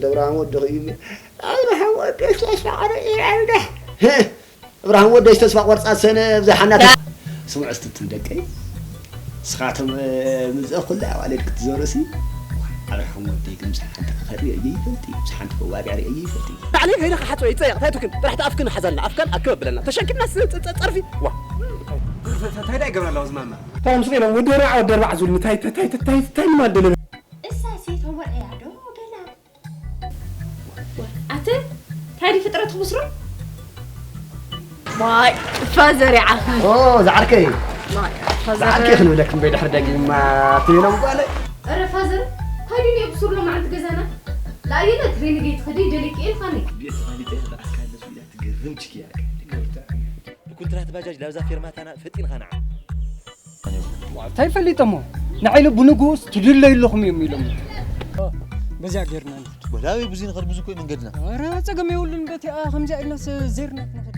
ደብርሃን ወዲ ኽእዩ። ኣብርሃም ወዲ ተስፋ ቆርጺ ይረኣዩና። እብራሂም ወደሽ ተስፋ ቆርጻ ሰነ ብዝሓና። ስምዑ እስቲ እትም ደቀይ፣ ስኻቶም ምዝእ ኩላ ኣዋልድ ክትዞርሲ። ኣብርሃም ወደይ ግን ምስ ሓንቲ ክኸድ ርእየ ይፈልጥ እዩ፣ ምስ ሓንቲ ክዋግዕ ርእየ ይፈልጥ እዩ። ባዕለይ ከይደ ክሓጽቦ ይጸየቕ፣ እንታይ ትክን? ጥራሕ ኣፍክን ሓዛልና፣ ኣፍካን ኣክብ ብለና። ተሸኪምና ስ-፣ ጸ-፣ ጸ-፣ ጸርፊ። ዋ። እንታይ ዳ ይገብራ ኣለዋ ዝማማ? ታም ስለ ወደራ ወደራ ዝብል እንታይ እንታይ እንታይ እንታይ ማል ደለ። እሳ ሴት ወዕያ ዶ ገላ? ኣተ ታዲ ፍጥረት ትብስሮ? ዋይ ፋዘር ይዓኸ። ኦ፣ ዝዓርከይ። ዋይ ፋዘር። ዝዓርከይ ክንብለክ እምበይ ድሕሪ ደጊምማ ትብሎም ጓለይ። ኧረ ፋዘር፣ ታዲ ነው ብሱር ሎ መዓልቲ ገዛና። ለኣየለ ትሬኒንግ ትኸዲ ደሊክ ኢልካኒ። ቤት ፋሊጠ በኣካል ለሱ ኢላ ትገርም ችኪ ያርክ። ብኩንትራት ባጃጅ ላብዛ ፌርማታና ፈጢንኻ ንዓ። እንታይ ፈሊጠሞ? ንዓይ ኢሉ ብንጉስ ትድለዩ ኣለኹም እዮም ኢሎም። በዚያ ጌርና ንኸድ። ወላዊ ብዙ ንኸድ ብዙ እኮ እዩ መንገድና። ኧረ ጸገም የብሉን በቲኣ ከምዚኣ ኢልናስ ዜርና ንኸድ።